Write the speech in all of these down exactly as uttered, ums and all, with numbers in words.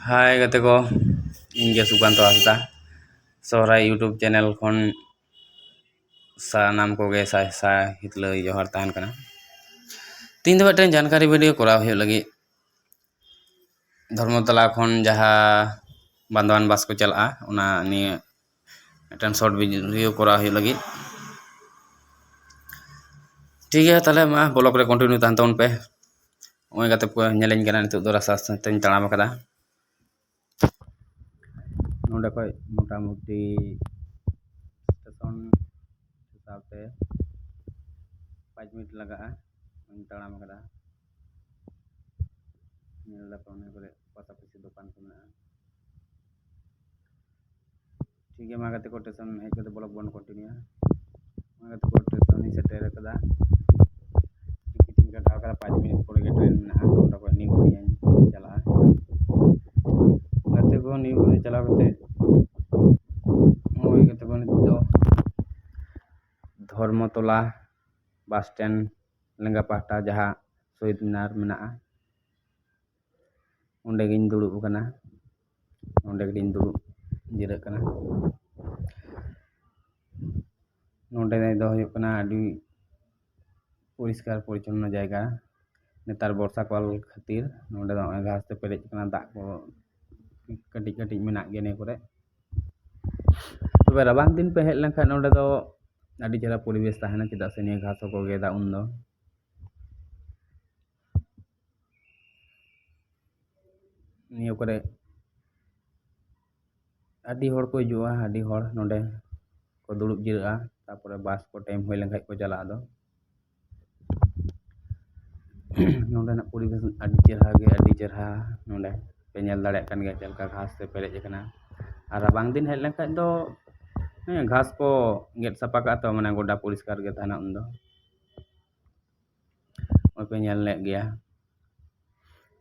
ᱦᱟᱭ ᱜᱟᱛᱮ ᱠᱚ, ᱤᱧ ᱜᱮ ᱥᱩᱠᱟᱱᱛᱚ ᱦᱟᱸᱥᱫᱟ᱾ ᱥᱚᱦᱨᱟᱭ YouTube channel ᱠᱷᱚᱱ ᱥᱟᱱᱟᱢ ᱠᱚᱜᱮ ᱥᱟᱭ ᱥᱟᱭ ᱦᱤᱛᱞᱟᱹᱭ ᱡᱚᱦᱟᱨ ᱛᱟᱦᱮᱱ ᱠᱟᱱᱟ᱾ ᱛᱮᱦᱮᱧ ᱫᱚ ᱢᱤᱫᱴᱮᱱ ᱡᱟᱱᱠᱟᱨᱤ video ᱠᱚᱨᱟᱣ ᱦᱩᱭᱩᱜ ᱞᱟᱹᱜᱤᱫ, ᱫᱷᱚᱨᱢᱚᱛᱚᱞᱟ ᱠᱷᱚᱱ ᱡᱟᱦᱟᱸ ᱵᱟᱱᱫᱣᱟᱱ ᱵᱟᱥ ᱠᱚ ᱪᱟᱞᱟᱜᱼᱟ, ᱚᱱᱟ ᱱᱤᱭᱮ ᱢᱤᱫᱴᱮᱱ short video ᱠᱚᱨᱟᱣ ᱦᱩᱭᱩᱜ ᱞᱟᱹᱜᱤᱫ᱾ ᱴᱷᱤᱠ ᱜᱮᱭᱟ, ᱛᱟᱦᱞᱮ ᱢᱟ vlog ᱨᱮ continue ᱛᱟᱦᱮᱱ ᱛᱟᱵᱚᱱ ᱯᱮ᱾ ᱱᱚᱜᱼᱚᱭ ᱜᱟᱛᱮ ᱠᱚ ᱧᱮᱞᱤᱧ ᱠᱟᱱᱟ, ᱱᱤᱛᱚᱜ ᱫᱚ ᱨᱟᱥᱛᱟ ᱨᱟᱥᱛᱟ ᱛᱮᱧ ᱛᱟᱲᱟᱢ ᱟᱠᱟᱫᱟ᱾ ᱱᱚᱸᱰᱮ ᱠᱷᱚᱡ ᱢᱚᱴᱟᱢᱩᱴᱤ ᱥᱴᱮᱥᱚᱱ ᱥᱟᱶᱛᱮ ᱯᱟᱸᱪ ᱢᱤᱱᱤᱴ ᱞᱟᱜᱟᱜᱼᱟ, ᱤᱧ ᱛᱟᱲᱟᱢ ᱟᱠᱟᱫᱟ᱾ ᱧᱮᱞ ᱫᱟᱯᱮ ᱚᱱᱟ ᱠᱚᱨᱮ ᱯᱟᱥᱟᱯᱟᱥᱤ ᱫᱚᱠᱟᱱ ᱠᱚ ᱢᱮᱱᱟᱜᱼᱟ᱾ ᱴᱷᱤᱠ ᱜᱮᱭᱟ, ᱢᱟ ᱜᱟᱛᱮ ᱠᱚ, ᱥᱴᱮᱥᱚᱱ ᱦᱮᱡ ᱠᱟᱛᱮ vlog ᱵᱚᱱ continue ᱟ᱾ ᱢᱟ ᱜᱟᱛᱮ ᱠᱚ, ᱥᱴᱮᱥᱚᱱ ᱤᱧ ᱥᱮᱴᱮᱨ ᱟᱠᱟᱫᱟ᱾ ᱴᱤᱠᱤᱴ ᱤᱧ ᱠᱟᱴᱟᱣ ᱟᱠᱟᱫᱟ, ᱯᱟᱸᱪ ᱢᱤᱱᱤᱴ ᱯᱚᱨᱮ ᱜᱮ ᱴᱨᱮᱱ ᱢᱮᱱᱟᱜᱼᱟ, ᱚᱸᱰᱮ ᱠᱷᱚᱡ ᱱᱤᱣ ᱵᱚᱱᱤᱧ ᱪᱟᱞᱟᱜᱼᱟ᱾ ᱜᱟᱛᱮ ᱠᱚ, ᱱᱤᱣ ᱵᱚᱱᱤ ᱪᱟᱞᱟᱣ ᱠᱟᱛᱮ ᱱᱚᱜᱼᱚᱭ ᱜᱟᱛᱮ ᱠᱚ, ᱱᱤᱛᱚᱜ ᱫᱚ ᱫᱷᱚᱨᱢᱚᱛᱚᱞᱟ ᱵᱟᱥ ᱥᱴᱮᱱᱰ ᱞᱮᱸᱜᱟ ᱯᱟᱦᱴᱟ ᱡᱟᱦᱟᱸ ᱥᱚᱦᱤᱫ ᱢᱤᱱᱟᱨ ᱢᱮᱱᱟᱜᱼᱟ, ᱚᱸᱰᱮ ᱜᱤᱧ ᱫᱩᱲᱩᱵ ᱟᱠᱟᱱᱟ᱾ ᱱᱚᱸᱰᱮ ᱜᱮᱞᱤᱧ ᱫᱩᱲᱩᱵ ᱡᱤᱨᱟᱹᱜ ᱠᱟᱱᱟ᱾ ᱱᱚᱸᱰᱮ ᱫᱚ ᱦᱩᱭᱩᱜ ᱠᱟᱱᱟ ᱟᱹᱰᱤ ᱯᱚᱨᱤᱥᱠᱟᱨ ᱯᱚᱨᱤᱪᱷᱚᱱᱱᱚ ᱡᱟᱭᱜᱟ᱾ ᱱᱮᱛᱟᱨ ᱵᱚᱨᱥᱟ ᱠᱟᱞ ᱠᱷᱟᱹᱛᱤᱨ ᱱᱚᱸᱰᱮ ᱫᱚ ᱱᱚᱜᱼᱚᱭ ᱜᱷᱟᱥ ᱛᱮ ᱯᱮᱨᱮᱡ ᱟᱠᱟᱱᱟ, ᱫᱟᱜ ᱠᱚ ᱠᱟᱹᱴᱤᱡ ᱠᱟᱹᱴᱤᱡ ᱢᱮᱱᱟᱜ ᱜᱮᱭᱟ ᱱᱤᱭᱟᱹ ᱠᱚᱨᱮ᱾ ᱛᱚᱵᱮ ᱨᱟᱵᱟᱝ ᱫᱤᱱ ᱯᱮ ᱦᱮᱡ ᱞᱮᱱᱠᱷᱟᱱ ᱱᱚᱸᱰᱮ ᱫᱚ ᱟᱹᱰᱤ ᱪᱮᱦᱨᱟ ᱯᱚᱨᱤᱵᱮᱥ ᱛᱟᱦᱮᱱᱟ, ᱪᱮᱫᱟᱜ ᱥᱮ ᱱᱤᱭᱟᱹ ᱜᱷᱟᱥ ᱦᱚᱸᱠᱚ ᱜᱮᱫᱟ ᱩᱱᱫᱚ᱾ ᱱᱤᱭᱟᱹ ᱠᱚᱨᱮ ᱟᱹᱰᱤ ᱦᱚᱲ ᱠᱚ ᱦᱤᱡᱩᱜᱼᱟ, ᱟᱹᱰᱤ ᱦᱚᱲ ᱱᱚᱸᱰᱮ ᱠᱚ ᱫᱩᱲᱩᱵ ᱡᱤᱨᱟᱹᱜᱼᱟ, ᱛᱟᱨᱯᱚᱨᱮ ᱵᱟᱥ ᱠᱚ ᱴᱟᱭᱤᱢ ᱦᱩᱭ ᱞᱮᱱᱠᱷᱟᱡ ᱠᱚ ᱪᱟᱞᱟᱜᱼᱟ ᱟᱫᱚ᱾ ᱱᱚᱸᱰᱮᱱᱟᱜ ᱯᱚᱨᱤᱵᱮᱥ ᱟᱹᱰᱤ ᱪᱮᱦᱨᱟ ᱜᱮ, ᱟᱹᱰᱤ ᱪᱮᱦᱨᱟ ᱱᱚᱸᱰᱮ ᱯᱮ ᱧᱮᱞ ᱫᱟᱲᱮᱭᱟᱜ ᱠᱟᱱ ᱜᱮᱭᱟ ᱪᱮᱫ ᱞᱮᱠᱟ ᱜᱷᱟᱥ ᱛᱮ ᱯᱮᱨᱮᱡ ᱟᱠᱟᱱᱟ᱾ ᱟᱨ ᱨᱟᱵᱟᱝ ᱫᱤᱱ ᱦᱮᱡ ᱞᱮᱱᱠᱷᱟᱡ ᱫᱚ ᱦᱮᱸ, ᱜᱷᱟᱥ ᱠᱚ ᱜᱮᱫ ᱥᱟᱯᱷᱟ ᱠᱟᱜᱼᱟ ᱛᱚ, ᱢᱟᱱᱮ ᱜᱚᱰᱟ ᱯᱚᱨᱤᱥᱠᱟᱨ ᱜᱮ ᱛᱟᱦᱮᱱᱟ ᱩᱱᱫᱚ᱾ ᱱᱚᱜᱼᱚᱭ ᱯᱮ ᱧᱮᱞ ᱞᱮᱫ ᱜᱮᱭᱟ,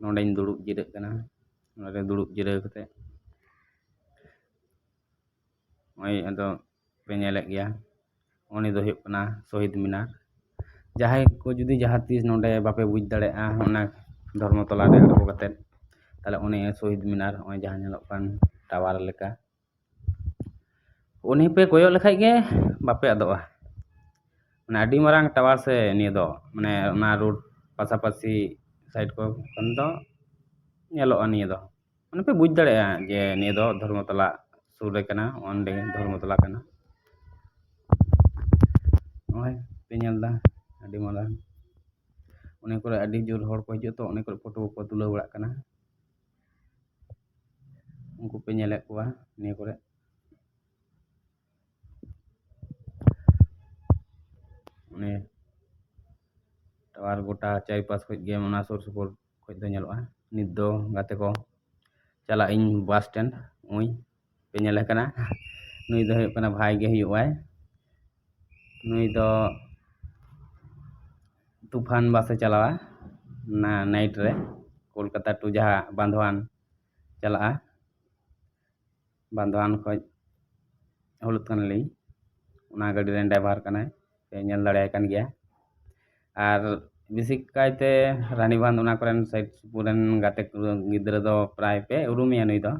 ᱱᱚᱸᱰᱮᱧ ᱫᱩᱲᱩᱵ ᱡᱤᱨᱟᱹᱜ ᱠᱟᱱᱟ᱾ ᱱᱚᱸᱰᱮ ᱫᱩᱲᱩᱵ ᱡᱤᱨᱟᱹᱣ ᱠᱟᱛᱮ ᱱᱚᱜᱼᱚᱭ ᱟᱫᱚ ᱯᱮ ᱧᱮᱞᱮᱫ ᱜᱮᱭᱟ, ᱩᱱᱤ ᱫᱚ ᱦᱩᱭᱩᱜ ᱠᱟᱱᱟ ᱥᱚᱦᱤᱫ ᱢᱤᱱᱟᱨ᱾ ᱡᱟᱦᱟᱸᱭ ᱠᱚ ᱡᱩᱫᱤ ᱡᱟᱦᱟᱸ ᱛᱤᱥ ᱱᱚᱸᱰᱮ ᱵᱟᱯᱮ ᱵᱩᱡᱽ ᱫᱟᱲᱮᱭᱟᱜᱼᱟ, ᱚᱱᱟ ᱫᱷᱚᱨᱢᱚᱛᱚᱞᱟ ᱨᱮ ᱟᱬᱜᱚ ᱠᱟᱛᱮᱫ ᱛᱟᱦᱞᱮ ᱚᱱᱮ ᱥᱚᱦᱤᱫ ᱢᱤᱱᱟᱨ, ᱱᱚᱜᱼᱚᱭ ᱡᱟᱦᱟᱸ ᱧᱮᱞᱚᱜ ᱠᱟᱱ ᱴᱟᱣᱟᱨ ᱞᱮᱠᱟ, ᱩᱱᱤ ᱯᱮ ᱠᱚᱭᱚᱜ ᱞᱮᱠᱷᱟᱡ ᱜᱮ ᱵᱟᱯᱮ ᱟᱫᱚᱜᱼᱟ᱾ ᱢᱟᱱᱮ ᱟᱹᱰᱤ ᱢᱟᱨᱟᱝ ᱴᱟᱣᱟᱨ ᱥᱮ ᱱᱤᱭᱟᱹ ᱫᱚ, ᱢᱟᱱᱮ ᱚᱱᱟ ᱨᱳᱰ ᱯᱟᱥᱟᱯᱟᱥᱤ ᱥᱟᱭᱤᱰ ᱠᱚ ᱠᱷᱚᱱ ᱫᱚ ᱧᱮᱞᱚᱜᱼᱟ ᱱᱤᱭᱟᱹ ᱫᱚ᱾ ᱢᱟᱱᱮ ᱯᱮ ᱵᱩᱡᱽ ᱫᱟᱲᱮᱭᱟᱜᱼᱟ ᱡᱮ ᱱᱤᱭᱟᱹ ᱫᱚ ᱫᱷᱚᱨᱢᱚᱛᱚᱞᱟ ᱥᱩᱨ ᱨᱮ ᱠᱟᱱᱟ, ᱚᱸᱰᱮ ᱫᱷᱚᱨᱢᱚᱛᱚᱞᱟ ᱠᱟᱱᱟ᱾ ᱱᱚᱜᱼᱚᱭ ᱯᱮ ᱧᱮᱞ ᱮᱫᱟ, ᱟᱹᱰᱤ ᱢᱟᱨᱟᱝ᱾ ᱚᱱᱮ ᱠᱚᱨᱮ ᱟᱹᱰᱤ ᱡᱳᱨ ᱦᱚᱲ ᱠᱚ ᱦᱤᱡᱩᱜᱼᱟ, ᱛᱚ ᱚᱱᱮ ᱠᱚᱨᱮ ᱯᱷᱳᱴᱳ ᱠᱚᱠᱚ ᱛᱩᱞᱟᱹᱣ ᱵᱟᱲᱟᱜ ᱠᱟᱱᱟ᱾ ᱩᱱᱠᱩ ᱯᱮ ᱧᱮᱞᱮᱫ ᱠᱚᱣᱟ ᱱᱤᱭᱟᱹ ᱠᱚᱨᱮ᱾ ᱚᱱᱮ ᱴᱟᱣᱟᱨ ᱜᱚᱴᱟ ᱪᱟᱨᱤᱯᱟᱥ ᱠᱷᱚᱡ ᱜᱮ, ᱚᱱᱟ ᱥᱩᱨ ᱥᱩᱯᱩᱨ ᱠᱷᱚᱡ ᱫᱚ ᱧᱮᱞᱚᱜᱼᱟ᱾ ᱱᱤᱛ ᱫᱚ ᱜᱟᱛᱮ ᱠᱚ ᱪᱟᱞᱟᱜ ᱤᱧ ᱵᱟᱥ ᱥᱴᱮᱱᱰ, ᱩᱱᱤ ᱯᱮ ᱧᱮᱞᱮ ᱠᱟᱱᱟ᱾ ᱱᱩᱭ ᱫᱚ ᱦᱩᱭᱩᱜ ᱠᱟᱱᱟ ᱵᱷᱟᱭ ᱜᱮ ᱦᱩᱭᱩᱜᱼᱟᱭ᱾ ᱱᱩᱭ ᱫᱚ ᱛᱩᱯᱷᱟᱱ ᱵᱟᱥᱮ ᱪᱟᱞᱟᱣᱟ, ᱚᱱᱟ ᱱᱟᱭᱤᱴ ᱨᱮ ᱠᱳᱞᱠᱟᱛᱟ ᱴᱩ ᱡᱟᱦᱟᱸ ᱵᱟᱱᱫᱷᱣᱟᱱ ᱪᱟᱞᱟᱜᱼᱟ, ᱵᱟᱱᱫᱷᱣᱟᱱ ᱠᱷᱚᱡ ᱦᱩᱞᱩᱫ ᱠᱟᱱᱟᱞᱤᱧ, ᱚᱱᱟ ᱜᱟᱹᱰᱤ ᱨᱮᱱ ᱰᱨᱟᱭᱵᱷᱟᱨ ᱠᱟᱱᱟᱭ, ᱯᱮ ᱧᱮᱞ ᱫᱟᱲᱮᱭᱟᱭ ᱠᱟᱱ ᱜᱮᱭᱟ᱾ ᱟᱨ ᱵᱮᱥᱤ ᱠᱟᱭᱛᱮ ᱨᱟᱱᱤᱵᱟᱸᱫᱷ ᱚᱱᱟ ᱠᱚᱨᱮᱱ ᱥᱟᱭᱤᱰ ᱥᱩᱯᱩᱨ ᱨᱮᱱ ᱜᱟᱛᱮ ᱠᱚ ᱜᱤᱫᱽᱨᱟᱹ ᱫᱚ ᱯᱨᱟᱭ ᱯᱮ ᱩᱨᱩᱢᱮᱭᱟ, ᱱᱩᱭ ᱫᱚ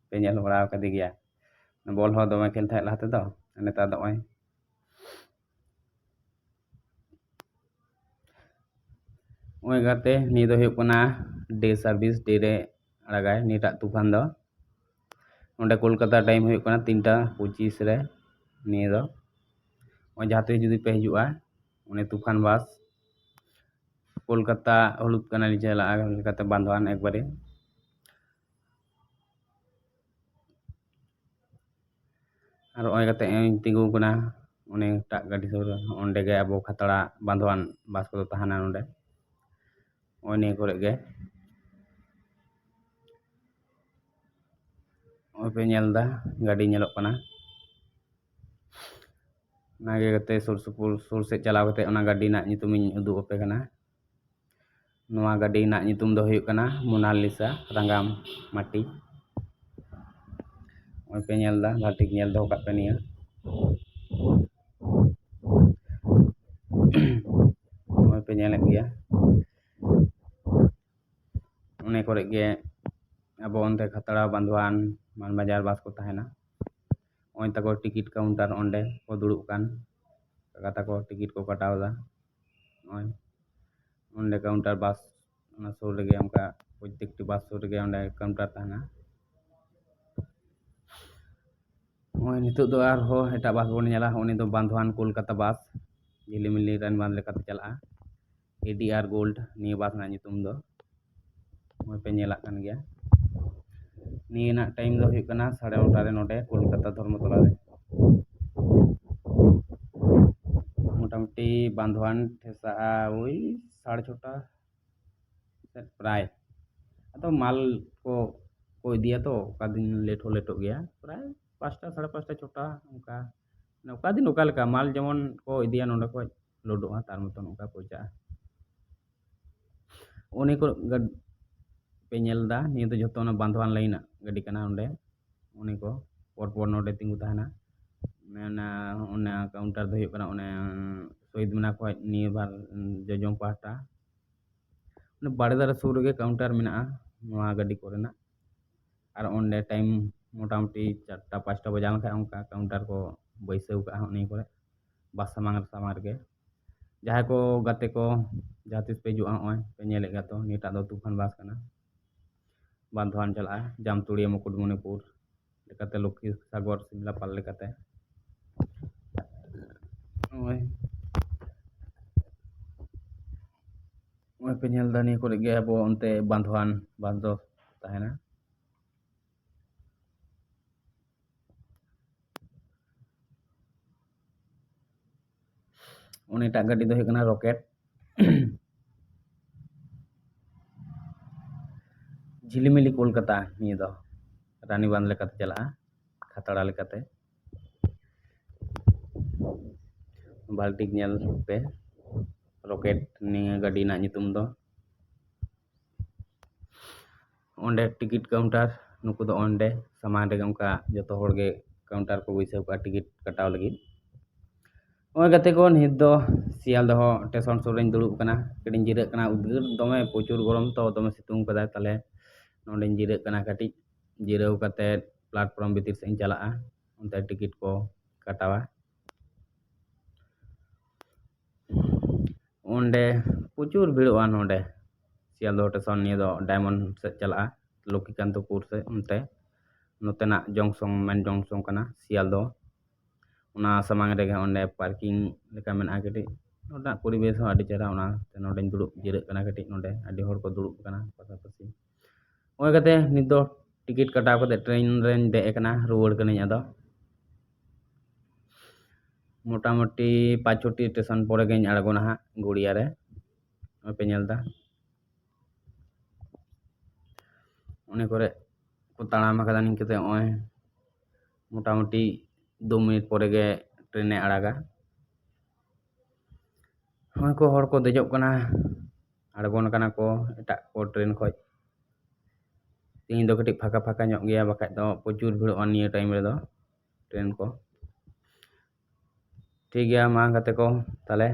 ᱯᱮ ᱧᱮᱞ ᱵᱟᱲᱟ ᱟᱠᱟᱫᱮ ᱜᱮᱭᱟ᱾ ᱵᱚᱞ ᱦᱚᱸ ᱫᱚᱢᱮ ᱠᱷᱮᱞ ᱛᱟᱦᱮᱸᱫ ᱞᱟᱦᱟ ᱛᱮᱫᱚ, ᱱᱮᱛᱟᱨ ᱫᱚ ᱱᱚᱜᱼᱚᱭ ᱱᱚᱜᱼᱚᱭ ᱜᱟᱛᱮ, ᱱᱤᱭᱟᱹ ᱫᱚ ᱦᱩᱭᱩᱜ ᱠᱟᱱᱟ ᱰᱮ ᱥᱟᱨᱵᱷᱤᱥ, ᱰᱮ ᱨᱮ ᱟᱲᱟᱜᱟᱭ ᱱᱤᱭᱟᱹᱴᱟᱜ ᱛᱩᱯᱷᱟᱱ ᱫᱚ᱾ ᱱᱚᱸᱰᱮ ᱠᱳᱞᱠᱟᱛᱟ ᱴᱟᱭᱤᱢ ᱦᱩᱭᱩᱜ ᱠᱟᱱᱟ ᱛᱤᱱᱴᱟ ᱯᱚᱸᱪᱤᱥ ᱨᱮ᱾ ᱱᱤᱭᱟᱹ ᱫᱚ ᱱᱚᱜᱼᱚᱭ ᱡᱟᱦᱟᱸ ᱛᱤᱥ ᱡᱩᱫᱤ ᱯᱮ ᱦᱤᱡᱩᱜᱼᱟ, ᱩᱱᱤ ᱛᱩᱯᱷᱟᱱ ᱵᱟᱥ ᱠᱳᱞᱠᱟᱛᱟ ᱦᱩᱞᱩᱫ ᱠᱟᱱᱟᱞᱤᱧ ᱪᱟᱞᱟᱜᱼᱟ, ᱠᱳᱞᱠᱟᱛᱟ ᱵᱟᱱᱫᱷᱣᱟᱱ ᱮᱠᱵᱟᱨᱮ᱾ ᱟᱨ ᱱᱚᱜᱼᱚᱭ ᱠᱟᱛᱮ ᱤᱧ ᱛᱤᱸᱜᱩ ᱟᱠᱟᱱᱟ ᱚᱱᱮ ᱮᱴᱟᱜ ᱜᱟᱹᱰᱤ ᱥᱩᱨ ᱨᱮ, ᱚᱸᱰᱮ ᱜᱮ ᱟᱵᱚ ᱠᱷᱟᱛᱲᱟ ᱵᱟᱱᱫᱷᱣᱟᱱ ᱵᱟᱥ ᱠᱚᱫᱚ ᱛᱟᱦᱮᱱᱟ ᱱᱚᱸᱰᱮ, ᱱᱚᱜᱼᱚᱭ ᱱᱤᱭᱟᱹ ᱠᱚᱨᱮ ᱜᱮ᱾ ᱱᱚᱜᱼᱚᱭ ᱯᱮ ᱧᱮᱞ ᱮᱫᱟ, ᱜᱟᱹᱰᱤ ᱧᱮᱞᱚᱜ ᱠᱟᱱᱟ᱾ ᱚᱱᱟᱜᱮ ᱠᱟᱛᱮ ᱥᱩᱨ ᱥᱩᱯᱩᱨ, ᱥᱩᱨ ᱥᱮᱫ ᱪᱟᱞᱟᱣ ᱠᱟᱛᱮ ᱚᱱᱟ ᱜᱟᱹᱰᱤ ᱨᱮᱱᱟᱜ ᱧᱩᱛᱩᱢᱤᱧ ᱩᱫᱩᱜ ᱟᱯᱮ ᱠᱟᱱᱟ᱾ ᱱᱚᱣᱟ ᱜᱟᱹᱰᱤ ᱨᱮᱱᱟᱜ ᱧᱩᱛᱩᱢ ᱫᱚ ᱦᱩᱭᱩᱜ ᱠᱟᱱᱟ ᱢᱳᱱᱟᱞᱤᱥᱟ ᱨᱟᱸᱜᱟᱢ ᱢᱟᱴᱤ᱾ ᱱᱚᱜᱼᱚᱭ ᱯᱮ ᱧᱮᱞ ᱮᱫᱟ, ᱵᱷᱟᱜᱮ ᱴᱷᱤᱠ ᱧᱮᱞ ᱫᱚᱦᱚ ᱠᱟᱜ ᱯᱮ ᱱᱤᱭᱟᱹ᱾ ᱱᱚᱜᱼᱚᱭ ᱯᱮ ᱧᱮᱞᱮᱫ ᱜᱮᱭᱟ, ᱚᱱᱮ ᱠᱚᱨᱮ ᱜᱮ ᱟᱵᱚ ᱚᱱᱛᱮ ᱠᱷᱟᱛᱲᱟ, ᱵᱟᱱᱫᱷᱣᱟᱱ, ᱢᱟᱱᱵᱟᱡᱟᱨ ᱵᱟᱥ ᱠᱚ ᱛᱟᱦᱮᱱᱟ᱾ ᱱᱚᱜᱼᱚᱭ ᱛᱟᱠᱚ ᱴᱤᱠᱤᱴ ᱠᱟᱣᱩᱱᱴᱟᱨ, ᱚᱸᱰᱮ ᱠᱚ ᱫᱩᱲᱩᱵ ᱠᱟᱱ ᱠᱟᱠᱟ ᱛᱟᱠᱚ ᱴᱤᱠᱤᱴ ᱠᱚ ᱠᱟᱴᱟᱣ ᱮᱫᱟ᱾ ᱱᱚᱜᱼᱚᱭ ᱚᱸᱰᱮ ᱠᱟᱣᱩᱱᱴᱟᱨ ᱵᱟᱥ, ᱚᱱᱟ ᱥᱩᱨ ᱨᱮᱜᱮ, ᱚᱱᱠᱟ ᱯᱨᱚᱛᱛᱮᱠᱴᱤ ᱵᱟᱥ ᱥᱩᱨ ᱨᱮᱜᱮ ᱚᱸᱰᱮ ᱠᱟᱣᱩᱱᱴᱟᱨ ᱛᱟᱦᱮᱱᱟ᱾ ᱱᱚᱜᱼᱚᱭ ᱱᱤᱛᱚᱜ ᱫᱚ ᱟᱨᱦᱚᱸ ᱮᱴᱟᱜ ᱵᱟᱥ ᱵᱚᱱ ᱧᱮᱞᱟ᱾ ᱩᱱᱤ ᱫᱚ ᱵᱟᱱᱫᱷᱣᱟᱱ ᱠᱳᱞᱠᱟᱛᱟ ᱵᱟᱥ, ᱡᱷᱤᱞᱤᱢᱤᱞᱤ ᱨᱟᱱᱤᱵᱟᱸᱫᱷ ᱞᱮᱠᱟᱛᱮ ᱪᱟᱞᱟᱜᱼᱟ᱾ ᱮ ᱰᱤ ᱟᱨ ᱜᱳᱞᱰ ᱱᱤᱭᱟᱹ ᱵᱟᱥ ᱨᱮᱱᱟᱜ ᱧᱩᱛᱩᱢ ᱫᱚ᱾ ᱱᱚᱜᱼᱚᱭ ᱯᱮ ᱧᱮᱞᱟᱜ ᱠᱟᱱ ᱜᱮᱭᱟ᱾ ᱱᱤᱭᱟᱹ ᱨᱮᱱᱟᱜ ᱴᱟᱭᱤᱢ ᱫᱚ ᱦᱩᱭᱩᱜ ᱠᱟᱱᱟ ᱥᱟᱲᱮ ᱱᱚᱴᱟ ᱨᱮ ᱱᱚᱰᱮ ᱠᱳᱞᱠᱟᱛᱟ ᱫᱷᱚᱨᱢᱚᱛᱚᱞᱟ ᱨᱮ᱾ ᱢᱚᱴᱟᱢᱩᱴᱤ ᱵᱟᱱᱫᱷᱣᱟᱱ ᱴᱷᱮᱥᱟᱜᱼᱟ ᱳᱭ ᱥᱟᱲᱮ ᱪᱷᱚᱴᱟ ᱥᱮᱫ ᱯᱨᱟᱭ᱾ ᱟᱫᱚ ᱢᱟᱞ ᱠᱚ, ᱠᱚ ᱤᱫᱤᱭᱟ ᱛᱚ, ᱚᱠᱟ ᱫᱤᱱ ᱞᱮᱴ ᱦᱚᱸ ᱞᱮᱴᱚᱜ ᱜᱮᱭᱟ, ᱯᱨᱟᱭ ᱯᱟᱸᱪᱴᱟ, ᱥᱟᱲᱮ ᱯᱟᱸᱪᱴᱟ, ᱪᱷᱚᱴᱟ ᱚᱱᱠᱟ᱾ ᱢᱟᱱᱮ ᱚᱠᱟ ᱫᱤᱱ ᱚᱠᱟ ᱞᱮᱠᱟ, ᱢᱟᱞ ᱡᱮᱢᱚᱱ ᱠᱚ ᱤᱫᱤᱭᱟ ᱱᱚᱰᱮ ᱠᱷᱚᱡ ᱞᱳᱰᱚᱜᱼᱟ, ᱛᱟᱨ ᱢᱚᱛᱚᱱ ᱚᱱᱠᱟ ᱯᱚᱭᱥᱟᱜᱼᱟ᱾ ᱩᱱᱤ ᱠᱚ ᱜᱟᱹᱰ-, ᱯᱮ ᱧᱮᱞ ᱮᱫᱟ, ᱱᱤᱭᱟᱹ ᱫᱚ ᱡᱷᱚᱛᱚ ᱚᱱᱟ ᱵᱟᱱᱫᱷᱣᱟᱱ ᱞᱟᱭᱤᱱᱟᱜ ᱜᱟᱹᱰᱤ ᱠᱟᱱᱟ᱾ ᱚᱸᱰᱮ ᱩᱱᱤ ᱠᱚ ᱯᱚᱨ ᱯᱚᱨ ᱱᱚᱰᱮ ᱛᱤᱸᱜᱩ ᱛᱟᱦᱮᱱᱟ᱾ ᱚᱱᱮ ᱚᱱᱟ, ᱚᱱᱟ ᱠᱟᱣᱩᱱᱴᱟᱨ ᱫᱚ ᱦᱩᱭᱩᱜ ᱠᱟᱱᱟ ᱚᱱᱮ ᱥᱚᱦᱤᱫ ᱢᱮᱱᱟ ᱠᱷᱚᱡ ᱱᱤᱭᱟᱹ ᱵᱟᱨ ᱡᱚᱡᱚᱢ ᱯᱟᱦᱴᱟ᱾ ᱚᱱᱟ ᱵᱟᱲᱮ ᱫᱟᱨᱮ ᱥᱩᱨ ᱨᱮᱜᱮ ᱠᱟᱣᱩᱱᱴᱟᱨ ᱢᱮᱱᱟᱜᱼᱟ ᱱᱚᱣᱟ ᱜᱟᱹᱰᱤ ᱠᱚᱨᱮᱱᱟᱜ᱾ ᱟᱨ ᱚᱸᱰᱮ ᱴᱟᱭᱤᱢ ᱢᱚᱴᱟᱢᱩᱴᱤ ᱪᱟᱨᱴᱟ ᱯᱟᱸᱪᱴᱟ ᱵᱟᱡᱟᱣ ᱞᱮᱱᱠᱷᱟᱱ ᱚᱱᱠᱟ ᱠᱟᱣᱩᱱᱴᱟᱨ ᱠᱚ ᱵᱟᱹᱭᱥᱟᱹᱣ ᱠᱟᱜᱼᱟ ᱦᱟᱸᱜ ᱱᱤᱭᱟᱹ ᱠᱚᱨᱮ, ᱵᱟᱥ ᱥᱟᱢᱟᱝ ᱨᱮ, ᱥᱟᱢᱟᱝ ᱨᱮᱜᱮ᱾ ᱡᱟᱦᱟᱸᱭ ᱠᱚ ᱜᱟᱛᱮ ᱠᱚ ᱡᱟᱦᱟᱸ ᱛᱤᱥ ᱯᱮ ᱦᱤᱡᱩᱜᱼᱟ, ᱱᱚᱜᱼᱚᱭ ᱯᱮ ᱧᱮᱞᱮᱫ ᱜᱮᱭᱟ ᱛᱚ, ᱱᱤᱭᱟᱹᱴᱟᱜ ᱫᱚ ᱛᱩᱯᱷᱟᱱ ᱵᱟᱥ ᱠᱟᱱᱟ, ᱵᱟᱱᱫᱷᱣᱟᱱ ᱪᱟᱞᱟᱜᱼᱟ ᱡᱟᱢᱛᱩᱲᱤᱭᱟᱹ ᱢᱩᱠᱩᱴᱢᱩᱱᱤᱯᱩᱨ ᱞᱮᱠᱟᱛᱮ, ᱞᱚᱠᱠᱷᱤ ᱥᱟᱜᱚᱨ ᱥᱤᱢᱞᱟᱯᱟᱞ ᱞᱮᱠᱟᱛᱮ᱾ ᱱᱚᱜᱼᱚᱭ, ᱱᱚᱜᱼᱚᱭ ᱯᱮ ᱧᱮᱞ ᱮᱫᱟ, ᱱᱤᱭᱟᱹ ᱠᱚᱨᱮ ᱜᱮ ᱟᱵᱚ ᱚᱱᱛᱮ ᱵᱟᱱᱫᱷᱣᱟᱱ ᱵᱟᱥ ᱫᱚ ᱛᱟᱦᱮᱱᱟ᱾ ᱩᱱᱤᱴᱟᱜ ᱜᱟᱹᱰᱤ ᱫᱚ ᱦᱩᱭᱩᱜ ᱠᱟᱱᱟ ᱨᱚᱠᱮᱴ᱾ ᱡᱷᱤᱞᱤᱢᱤᱞᱤ ᱠᱳᱞᱠᱟᱛᱟ, ᱱᱤᱭᱟᱹ ᱫᱚ ᱨᱟᱱᱤᱵᱟᱸᱫᱷ ᱞᱮᱠᱟᱛᱮ ᱪᱟᱞᱟᱜᱼᱟ, ᱠᱷᱟᱛᱲᱟ ᱞᱮᱠᱟᱛᱮ᱾ ᱵᱷᱟᱞ ᱴᱷᱤᱠ ᱧᱮᱞ ᱯᱮ, ᱨᱚᱠᱮᱴ ᱱᱤᱭᱟᱹ ᱜᱟᱹᱰᱤ ᱨᱮᱱᱟᱜ ᱧᱩᱛᱩᱢ ᱫᱚ᱾ ᱚᱸᱰᱮ ᱴᱤᱠᱤᱴ ᱠᱟᱣᱩᱱᱴᱟᱨ, ᱱᱩᱠᱩ ᱫᱚ ᱚᱸᱰᱮ ᱥᱟᱢᱟᱝ ᱨᱮᱜᱮ ᱚᱱᱠᱟ ᱡᱚᱛᱚ ᱦᱚᱲ ᱜᱮ ᱠᱟᱣᱩᱱᱴᱟᱨ ᱠᱚ ᱵᱟᱹᱭᱥᱟᱹᱣ ᱠᱟᱜᱼᱟ ᱴᱤᱠᱤᱴ ᱠᱟᱴᱟᱣ ᱞᱟᱹᱜᱤᱫ᱾ ᱱᱚᱜᱼᱚᱭ ᱜᱟᱛᱮ ᱠᱚ, ᱱᱤᱛ ᱫᱚ ᱥᱤᱭᱟᱞᱫᱚᱦᱚ ᱴᱮᱥᱚᱱ ᱥᱩᱨ ᱨᱮᱧ ᱫᱩᱲᱩᱵ ᱠᱟᱱᱟ, ᱠᱟᱹᱴᱤᱡ ᱤᱧ ᱡᱤᱨᱟᱹᱜ ᱠᱟᱱᱟ᱾ ᱩᱫᱽᱜᱟᱹᱨ ᱫᱚᱢᱮ, ᱯᱨᱚᱪᱩᱨ ᱜᱚᱨᱚᱢ ᱛᱚ, ᱫᱚᱢᱮ ᱥᱤᱛᱩᱝ ᱠᱟᱫᱟᱭ, ᱛᱟᱦᱞᱮ ᱱᱚᱸᱰᱮᱧ ᱡᱤᱨᱟᱹᱜ ᱠᱟᱱᱟ ᱠᱟᱹᱴᱤᱡ᱾ ᱡᱤᱨᱟᱹᱣ ᱠᱟᱛᱮ platform ᱵᱷᱤᱛᱤᱨ ᱥᱮᱫ ᱤᱧ ᱪᱟᱞᱟᱜᱼᱟ, ᱚᱱᱛᱮ ᱴᱤᱠᱤᱴ ᱠᱚ ᱠᱟᱴᱟᱣᱟ᱾ ᱚᱸᱰᱮ ᱯᱨᱚᱪᱩᱨ ᱵᱷᱤᱲᱚᱜᱼᱟ ᱱᱚᱸᱰᱮ᱾ ᱥᱤᱭᱟᱞᱫᱚᱦ ᱥᱴᱮᱥᱚᱱ ᱱᱤᱭᱟᱹ ᱫᱚ ᱰᱟᱭᱢᱚᱱᱰ ᱥᱮᱫ ᱪᱟᱞᱟᱜᱼᱟ, ᱞᱚᱠᱠᱷᱤᱠᱟᱱᱛᱯᱩᱨ ᱥᱮᱫ, ᱚᱱᱛᱮ ᱱᱚᱛᱮᱱᱟᱜ ᱡᱚᱝᱥᱚᱱ, ᱢᱮᱱ ᱡᱚᱝᱥᱚᱱ ᱠᱟᱱᱟ ᱥᱤᱭᱟᱞᱫᱚᱦ᱾ ᱚᱱᱟ ᱥᱟᱢᱟᱝ ᱨᱮᱜᱮ ᱚᱸᱰᱮ ᱯᱟᱨᱠᱤᱝ ᱞᱮᱠᱟ ᱢᱮᱱᱟᱜᱼᱟ ᱠᱟᱹᱴᱤᱡ᱾ ᱱᱚᱸᱰᱮᱱᱟᱜ ᱯᱚᱨᱤᱵᱮᱥ ᱦᱚᱸ ᱟᱹᱰᱤ ᱪᱮᱦᱨᱟ, ᱚᱱᱟᱛᱮ ᱱᱚᱸᱰᱮᱧ ᱫᱩᱲᱩᱵ ᱡᱤᱨᱟᱹᱜ ᱠᱟᱱᱟ ᱠᱟᱹᱴᱤᱡ᱾ ᱱᱚᱸᱰᱮ ᱟᱹᱰᱤ ᱦᱚᱲ ᱠᱚ ᱫᱩᱲᱩᱵ ᱠᱟᱱᱟ ᱯᱟᱥᱟᱯᱟᱥᱤ᱾ ᱱᱚᱜᱼᱚᱭ ᱠᱟᱛᱮ ᱱᱤᱛ ᱫᱚ ᱴᱤᱠᱤᱴ ᱠᱟᱴᱟᱣ ᱠᱟᱛᱮ ᱴᱨᱮᱱ ᱨᱮᱧ ᱫᱮᱡ ᱟᱠᱟᱱᱟ, ᱨᱩᱣᱟᱹᱲ ᱠᱟᱹᱱᱟᱹᱧ ᱟᱫᱚ᱾ ᱢᱚᱴᱟᱢᱩᱴᱤ ᱯᱟᱸᱪ ᱪᱷᱚᱴᱤ ᱥᱴᱮᱥᱚᱱ ᱯᱚᱨᱮ ᱜᱤᱧ ᱟᱬᱜᱚᱱᱟ ᱦᱟᱸᱜ ᱜᱩᱲᱤᱭᱟ ᱨᱮ᱾ ᱱᱚᱜᱼᱚᱭ ᱯᱮ ᱧᱮᱞ ᱮᱫᱟ, ᱚᱱᱮ ᱠᱚᱨᱮ ᱠᱚ ᱛᱟᱲᱟᱢ ᱟᱠᱟᱫᱟ ᱱᱤᱝᱠᱟᱹᱛᱮ᱾ ᱱᱚᱜᱼᱚᱭ ᱢᱚᱴᱟᱢᱩᱴᱤ ᱫᱩ ᱢᱤᱱᱤᱴ ᱯᱚᱨᱮ ᱜᱮ ᱴᱨᱮᱱᱮ ᱟᱲᱟᱜᱟ᱾ ᱱᱚᱜᱼᱚᱭ ᱠᱚ ᱦᱚᱲ ᱠᱚ ᱫᱮᱡᱚᱜ ᱠᱟᱱᱟ, ᱟᱬᱜᱚᱱ ᱠᱟᱱᱟ ᱠᱚ ᱮᱴᱟᱜ ᱠᱚ ᱴᱨᱮᱱ ᱠᱷᱚᱡ᱾ ᱛᱮᱦᱮᱧ ᱫᱚ ᱠᱟᱹᱴᱤᱡ ᱯᱷᱟᱸᱠᱟ ᱯᱷᱟᱸᱠᱟ ᱧᱚᱜ ᱜᱮᱭᱟ, ᱵᱟᱠᱷᱟᱡ ᱫᱚ ᱯᱨᱚᱪᱩᱨ ᱵᱷᱤᱲᱚᱜᱼᱟ ᱱᱤᱭᱟᱹ ᱴᱟᱭᱤᱢ ᱨᱮᱫᱚ ᱴᱨᱮᱱ ᱠᱚ᱾ ᱴᱷᱤᱠ ᱜᱮᱭᱟ, ᱢᱟ ᱜᱟᱛᱮ ᱠᱚ, ᱛᱟᱦᱞᱮ